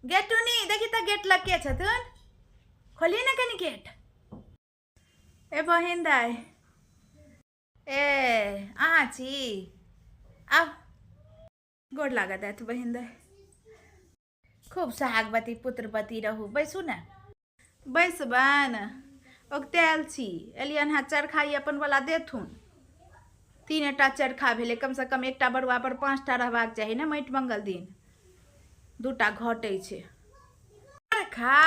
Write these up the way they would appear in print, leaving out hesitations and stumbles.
गे टुनी, देखी तऽ गेट लग के छथुन, खोलिए ने कनि गेट। ए बहिन दाइ, ए अहाँ छी? आब गोर लागत दाइ बहिन दाइ। खूब सोहागवती पुत्रवती रहू। बैसू ने, बैसबनि। ओगतायल छी, एलियन हँ। चरखा ई अपन वाला देथुन। 3 टा चरखा भेलै। कमसँ कम एकटा बरुआ पर 5टा रहबाक चाही ने। माटि मंगल दिन 2टा घटै छै। चरखा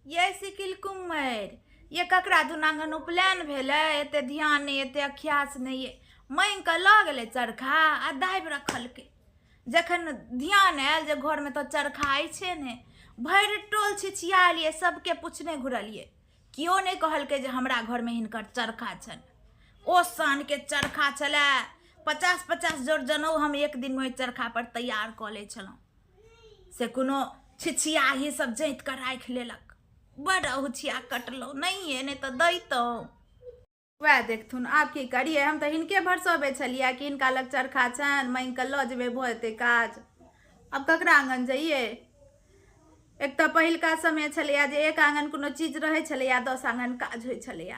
ये सिकिल कुम्हैर, ये ककरा दुनांगन उपनयन भेलै, एते ध्यान नहि, एते अख्यास नहि। ये मांगि कऽ लऽ गेलै चरखा आ दाबि रखलकै। जखन ध्यान आयल जे घरमे तऽ चरखा अछि ने, भरि टोल छिछियालियै, सबके पुछने घुरलियै, केओ नहि कहलकै जे हमरा घरमे हिनकर चरखा छनि। ओ शानके चरखा छलै, 50-50 जोड़ जनउ हम एक दिनमे ओहि चरखापर तैयार कऽ लै छलहुँ, से कोनो छिछियाही सब जैत कऽ राखि लेलक। बड़ अहुछिया कटलहुँ, नहिए नहि तऽ दैतहुँ। वएह देखथुन, आब की करियै? हम तऽ हिनके भरसबै छलियै कि हिनका लग चरखा छनि, माँगि कऽ लऽ जेबै, भऽ जेतै काज। आब ककरा आङन जइयै? एक तऽ पहिलका समय छलैए जे एक आङन कोनो चीज रहै छलैए, 10 आङन काज होइ छलैए।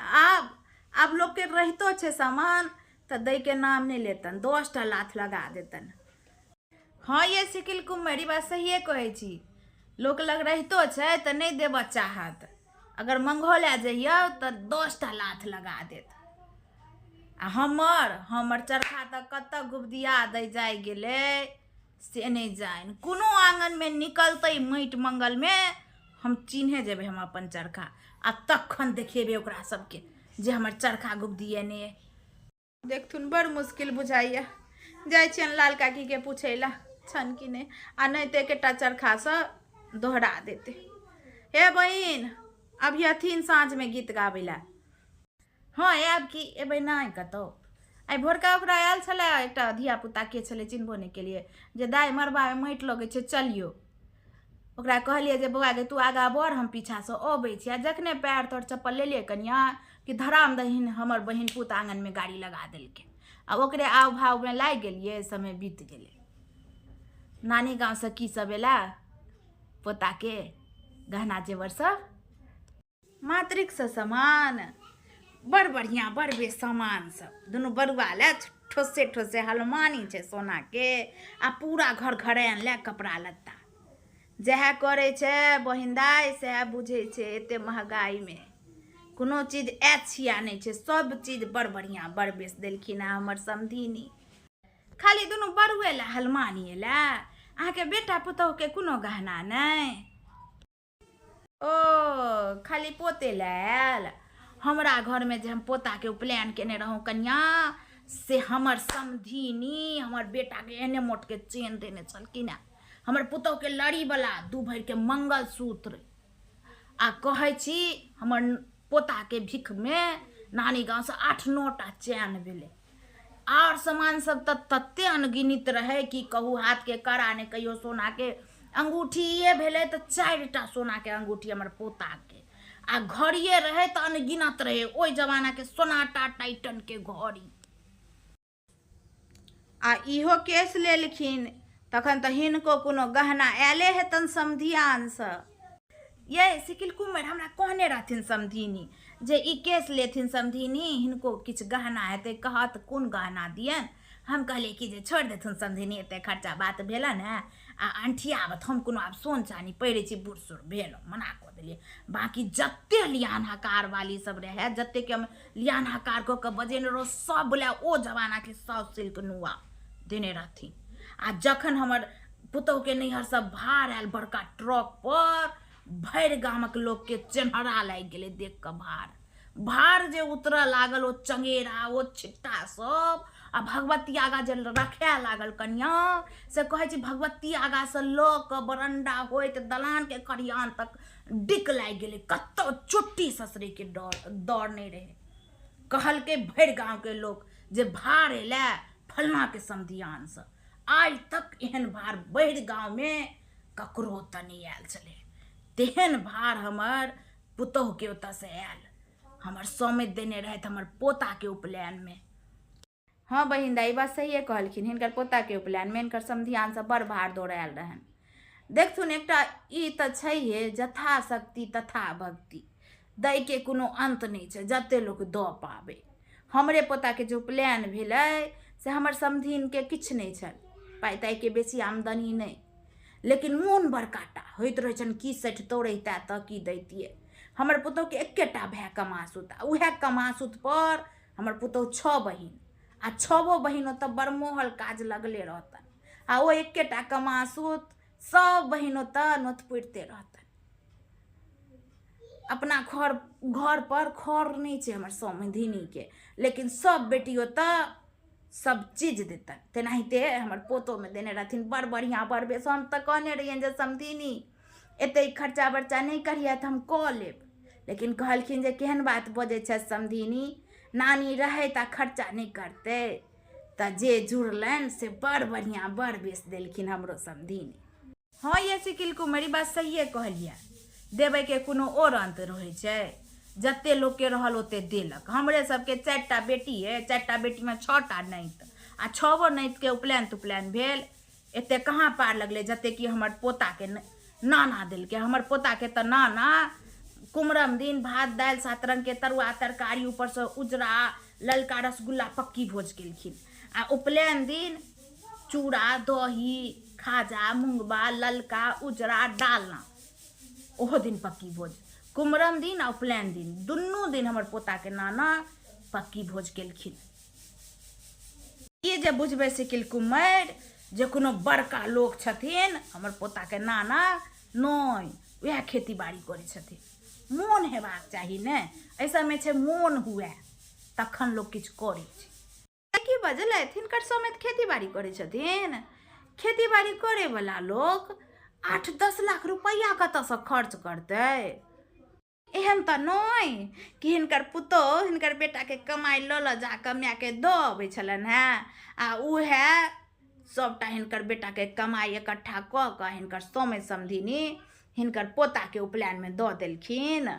आब लोकके रहितो छै सामान तऽ दैके नाम नहि लेतनि, 10टा लाथ लगा देतनि। हँ ये सिकिल कुमार, ई बात सहिए कहै छी। लोक लग रहितो छै तऽ नहि देबऽ चाहत। अगर मंगहो लए जइयौ तऽ 10टा लाथ लगा देत। आ हमर हमर चरखा तऽ कतऽ गुबदिया दै जाइ गेलै से नहि जानि। कोनो आङनमे निकलतै माटि मंगलमे, हम चिन्हे जेबै हम अपन चरखा आ तखन देखेबै ओकरा सबके जे हमर चरखा गुबदियेने। देखथुन, बड़ मुश्किल बुझाइए। जाइ छियनि लाल काकीके पूछै लए, छनि कि नहि, आ नहि तऽ एकेटा चरखासँ दोहरा देतै। हे बहिन, अभी अथिन साँझमे गीत गाबै लए? हँ, आयब कि एबै नहि कतहु। आइ भोरका ओकरा आयल छलै एकटा धियापुता, के छलै चिन्हबो नहि केलियै, जे दाइ मड़बामे माटि लगै छै, चलियौ। ओकरा कहलियै जे बौआ गे, तू आगाँ बढ़, हम पीछासँ अबै छी। आ जखने पैर तर चप्पल लेलियै कनियाँ कि धराम दहीन हमर बहिन पूत आङनमे गाड़ी लगा देलकै आ ओकरे आव भावमे लागि गेलियै, समय बीत गेलै। नानी गाँवसँ की सब एला पोताके गहना जेवर सब? मातृकसँ सामान बड़ बढ़िआँ, बड़ बेस सामान सब। दुनू बरुआ लए ठोसे ठोसे हलमानी छै सोनाके आ पूरा घर घरैन लए कपड़ा लत्ता। जएह करै छै बहिन दाइ, सएह बुझै छै। एते महगाइमे कोनो चीज ऐछिया नहि छै, सब चीज बड़ बढ़िआँ बड़ बेस देलखिन हँ हमर समधिनी। खाली दुनू बरुए लए हलमानी एलै? अहाँके बेटा पुतोहुके कोनो गहना नहि? ओ खाली पोते लए आयल। हमरा घरमे जे हम पोताके उपनयन केने रहौं कनियाँ, से हमर समधिनी हमर बेटाके एहने मोटके चेन देने छलखिन हेँ, हमर पुतोहुके लड़ीवला 2 भरिके मंगलसूत्र आ कहै छी हमर पोताके भीखमे नानी गाँवसँ 8-9 टा चैन भेलै। आओर सामान सब तऽ तते अनगिनित रहै कि कहू। हाथके कड़ा नहि कहियो, सोनाके अंगूठिए भेलै तऽ 4टा सोनाके अंगूठी हमर पोताके आ घड़िए रहै तऽ अनगिनत रहै, ओहि जमानाके सोनाटा टाइटनके घड़ी। आ इहो केस लेलखिन, तखन तऽ हिनको कोनो गहना आयले हेतनि समधियानसँ। ये सिकिल कुमर, हमरा कहने रहथिन समधिनी जे ई केस लेथिन समधिनी, हिनको किछु गहना हेतै, कहत कोन गहना दियनि। हम कहलियै कि जे छोड़ि देथुन समधिनी, एते खर्चा बात भेलनि हेँ आ अंठियाबत, हम कोनो आब सोन चानी पहिरै छी, बूढ़ सूढ़ भेलहुँ। मना कऽ देलियै। बाँकी जते लियान हकार वाली सब रहए, जतेक हम लियान हकार कऽ कऽ बजेने रहौ, सब लए ओ जमानाके साउथ सिल्क नुआ देने रहथिन। आ जखन हमर पुतहुके नैहर सब भार आयल बड़का ट्रक पर, भरि गामक लोकके चेन्हरा लागि गेलै देख कऽ। भार भार जे उतरऽ लागल, ओ चंगेरा, ओ छिट्टा सब आ भगवती आगाँ जे रखए लागल कनिया, से कहै छी भगवती आगाँसँ लऽ कऽ बरंडा होइत दलानके खरिहान तक डिक लागि गेलै। कतौ चुट्टी ससरैके डर डर नहि रहै। कहलकै भरि गाँवके लोक जे भार एलै फलनाके समधियानसँ, आइ तक एहन भार भरि गाँवमे ककरो ओतऽ नहि आयल छलै, तेहन भार हमर पुतोहुके ओतऽसँ आयल। हमर सौमित देने रहथि हमर पोताके उपनयनमे। हँ बहिन दाइ, ई बात सहिए कहलखिन। हिनकर पोताके उपनयनमे हिनकर समधियानसँ बड़ भार दौड़ायल रहनि। देखथुन एकटा ई तऽ छैहे, जथा शक्ति तथा भक्ति, दैके कोनो अन्त नहि छै, जते लोक दऽ पाबै। हमरे पोताके जे उपनयन भेलै से हमर समधिनके किछु नहि छनि, पाइ ताइके बेसी आमदनी नहि, लेकिन मोन बड़काटा होइत रहै छनि की सठितो रहितै तऽ की दैतियै। हमर पुतोहुके एकेटा भाय कमासुत, आ उएह कमासुत पर हमर पुतोहु 6 बहिन, आ 6 बहिन ओतऽ बरमोहल काज लगले रहतनि, आ ओ एकेटा कमासुत सब बहिन ओतऽ नोत पुरिते रहतनि। अपना घर घर पर खर नहि छै हमर समधिनीके, लेकिन सब बेटी ओतऽ सब चीज देतनि। तेनाहिते हमर पोतोमे देने रहथिन बड़ बढ़िआँ बड़ बेस। हम तऽ कहने रहियनि जे समधिनी एतेक खर्चा बर्चा नहि करिहे तऽ हम कऽ लेब, लेकिन कहलखिन जे केहन बात बजै छथि समधिनी, नानी रहै तऽ खर्चा नहि करतै। तऽ जे जुड़लनि से बड़ बढ़िआँ बड़ बेस देलखिन हमरो समधिनी। हँ ये सिकिल कुमारी, बात सहिए कहलियै, देबैके कोनो और अन्त रहै छै, जते लोकके रहल ओते देलक। हमरे सबके 4टा बेटी अइ, 4टा बेटीमे 6टा नाति, आ 6 नातिके उपनयन तुपनयन भेल, एते कहाँ पार लगलै जते कि हमर पोताके नाना देलकै। हमर पोताके तऽ नाना कुमरम दिन भात दालि 7 रङ्गके तरुआ तरकारी, ऊपरसँ उजरा ललका रसगुल्ला पक्की भोज केलखिन, आ उपनयन दिन चूड़ा दही खाजा मुँगबा ललका उजरा डालना, ओहो दिन पक्की भोज। कुमरम दिन आ उपनयन दिन दुनू दिन हमर पोताके नाना पक्की भोज केलखिन। ई जे बुझबै सिकिल कुमारि जे कोनो बड़का लोक छथिन हमर पोताके नाना, नहि, उएह खेती बाड़ी करै छथिन। मोन हेबाक चाही ने, एहि सबमे छै मोन हुए तखन लोक किछु करै छै। की बजलथि, हिनकर समेत खेती बाड़ी करै छथिन। खेती बाड़ी करैवला लोक 8-10 लाख रुपैआ कतऽसँ खर्च करतै? एहन तऽ नहि कि हिनकर पुतोहु हिनकर बेटाके कमाइ लऽ लऽ जाकऽ मायके दऽ अबै छलनि हेँ, आ उएह सभटा हिनकर बेटाके कमाइ इकट्ठा कऽ कऽ हिनकर समय समधिनी हिनकर पोताके उपनयनमे दऽ देलखिन।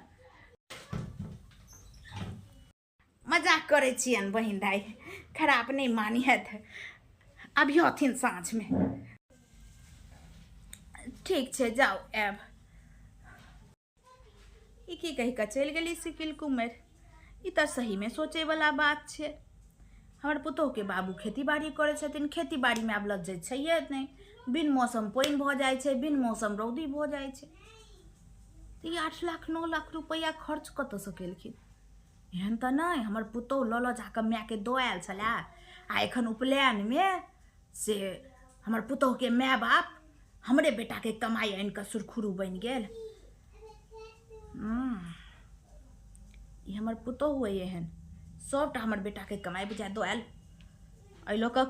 मजाक करै छियनि बहिन दाइ, खराब नहि मानिहत, अबिहथिन साँझमे। ठीक छै जाउ आयब। ई की कहि कऽ चलि गेली सिकिल कुमरि, ई तऽ सहीमे सोचैवला बात छै। हमर पुतोहुके बाबू खेती बाड़ी करै छथिन, खेती बाड़ीमे आब लज्जै छैहे नहि, बिन मौसम पानि भऽ जाइ छै, बिन मौसम रौदी भऽ जाइ छै, तऽ ई 8 लाख 9 लाख रुपैआ खर्च कतऽसँ केलखिन? एहन तऽ नहि हमर पुतोहु लऽ लऽ जाकऽ मायके दऽ आयल छलै, आ एखन उपनयनमे से हमर पुतोहुके माय बाप हमरे बेटाके कमाइ आनि कऽ सुरखुरू बनि गेल। ई हमर पुतोहु अइ एहन सभटा हमर बेटाके कमाइ बुझा दऽ आयल। एहि लऽ कऽ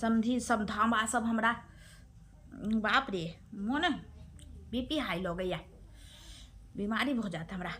समधि समधामा सब हमरा बाप रे मोन बी पी हाई लगैया, बीमारी भऽ जायत हमरा।